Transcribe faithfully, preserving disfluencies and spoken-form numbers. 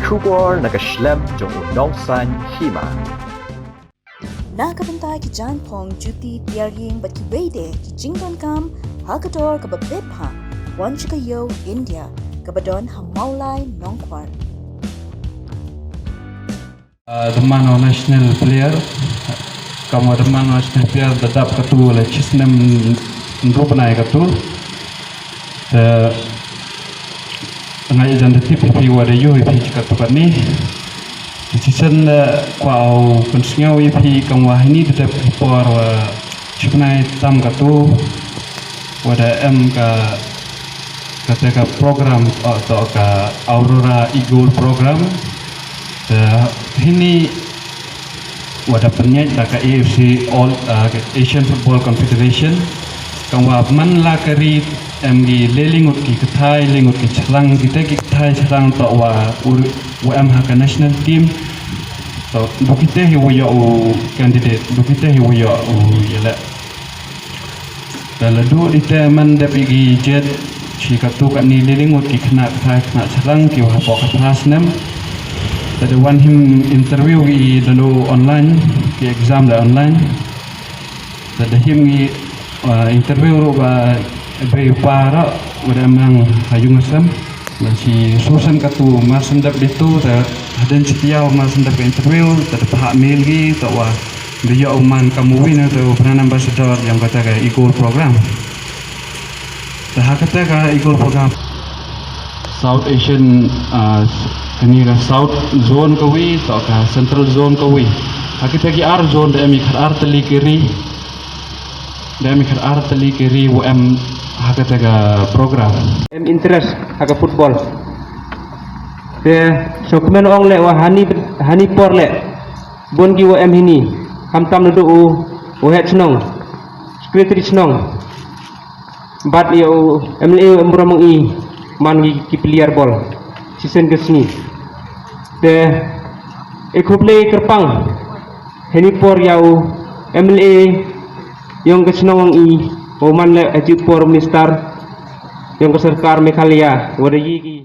Khubor na ka shlem jong u nongsan hima. Na ka bynta ki jaiñphong, juti, tiar ïing bad kiwei de ki jingdonkam ha ka dor kaba bit bha, wan sha ka ïew India kaba don ha Mawlai Nongkwar. Uh, the man of national player, kam wa the man of national player da dap katu la chisnem ndu bnai katu. Te nga ïa jan da tip ïa phi wa da ïoh ïa phi chi katu kani. Te chisien da kwah u pynsngew ïa phi kam wa hini da dap ki por wa chipnai tam katu wa da em ka kata ka program, uh, to ka Aurora Eagle program. Te hini wa da pynïaid da ka A F C, All, uh, Asian Football Confederation. Kam wa man la ka ri em ki le lingut ki kthai, lingut ki chlang, kita ki kthai chlang to wa ur-, wa em ha ka national team. To du kita hi wa ïoh u candidate, du kita hi wa ïoh u ïaleh. Te la duh di te man dep ïa ki jet chi katu kani le lingut ki khynnah kthai khynnah chlang ki wa hapoh ka phra snem. Te da wan him interview ki da duh online, ki exam da online. Te da him ki, uh, interview ruh ba bei u pa ruh wa da em lang ha Jong Asem. Ban chi susen katu mar shen dep ditu te hadien chi tiaw mar shen dep interview te da phah mail ki te wa da ïoh u man kam u winner te u brand ambassador jong kata ka Eagle program. Te ha kata ka Eagle program South Asian, ah, kani ka South zone ka wi to ka Central zone ka wi. Ha kita ki ar zone da em i khat ar tylli ki ri. Da em i khat ar tylli ki ri wa em ha kata ka program. Em interest ha ka football. Te sngewkmen ong leh wa hani, hani por leh bun ki wa em hini. Khamtam naduh u, u head chnong, secretary chnong, bad ïa u M L A u em burom ong i man ki, ki player ball. Chisien ka sngi. Te i khublei kyrpang hini por ïa u M L A yong ka chnong ong i, u man leh ha ju por minister yong ka sorkar Meghalaya wa da ïoh ki